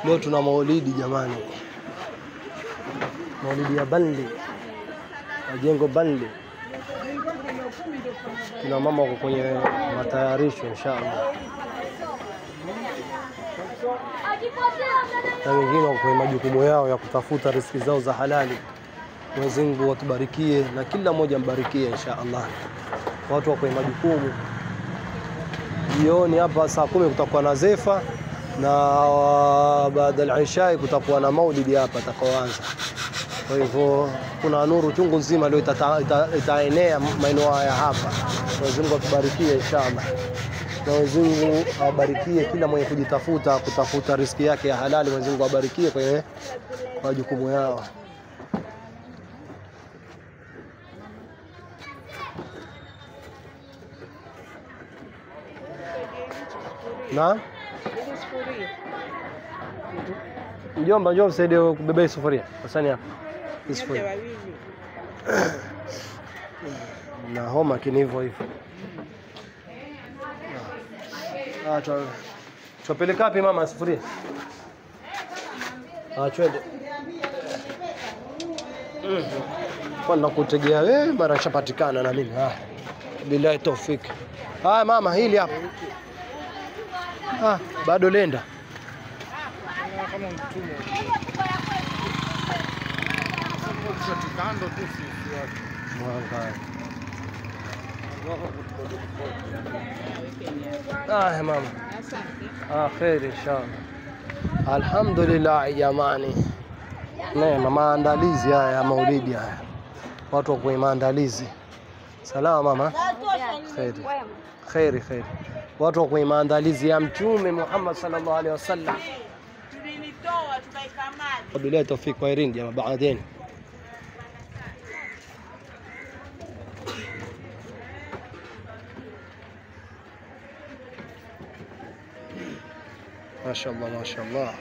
Leo tuna maulidi jamani, maulidi ya Banli, majengo Banli. Kina mama wako kwenye matayarisho inshallah, na wengine wako kwenye majukumu yao ya kutafuta riziki zao za halali. Mwenyezi Mungu atubarikie na kila mmoja ambarikie inshallah. Watu wako kwenye majukumu. Jioni hapa saa 10 kutakuwa na zefa, na baada ya isha kutakuwa na maulidi hapa atakaoanza. Kwa hivyo kuna nuru chungu nzima leo itaenea maeneo haya hapa. Mwenyezi Mungu atubarikie inshallah. Mwenyezi Mungu awabarikie kila mwenye kujitafuta kutafuta riziki yake ya halali. Mwenyezi Mungu awabarikie kwenye majukumu yao. Na mjomba, njoo msaidie kubeba sufuria. Asante hapa. Sufuria. Na homa kini hivyo hivyo. Ah, tupeleka wapi mama sufuria? Ah, twende. Kwa nakutegea wewe mara shapatikana na mimi. Ah. Billahi tawfik. Ah mama, hili hapa. Ah, bado lenda. Kama mtumwa. Ah mama. Ah, khair inshallah. Alhamdulillah jamani. Neema, maandalizi haya ya maulidi haya. Watu wako kwenye maandalizi. Salama mama. Khair. Khair khair. Watu wako kwenye maandalizi ya Mtume Muhammad sallallahu alaihi wasallam. Tulinitoa tukaikamata. Billahi tawfik wa irin jamaa baadaye. Mashallah, mashallah.